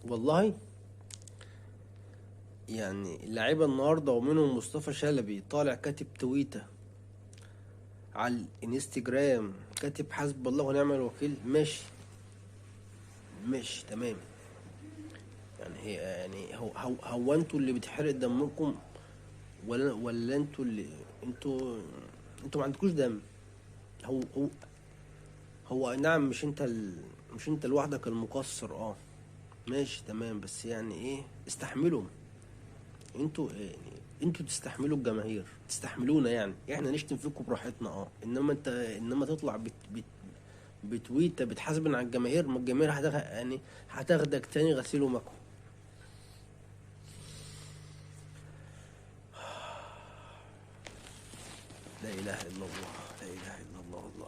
والله يعني اللعيبة النهارده ومنهم مصطفى شلبي طالع كاتب تويته على الانستجرام، كاتب حسب الله ونعم الوكيل. ماشي ماشي تمام. يعني هي يعني هو انتوا اللي بتحرق دمكم ولا انتوا اللي انتوا ما عندكوش دم؟ هو نعم، مش انت لوحدك المقصر، ماشي تمام، بس يعني ايه، استحملوا انتوا، يعني انتوا تستحملوا الجماهير، تستحملونا، يعني احنا نشتم فيكم براحتنا، انما تطلع بت بت بتويته بتحاسبن على الجماهير، ما الجماهير يعني هتاخدك تاني غسيل ومكوى. لا اله الا الله، لا اله الا الله، الله.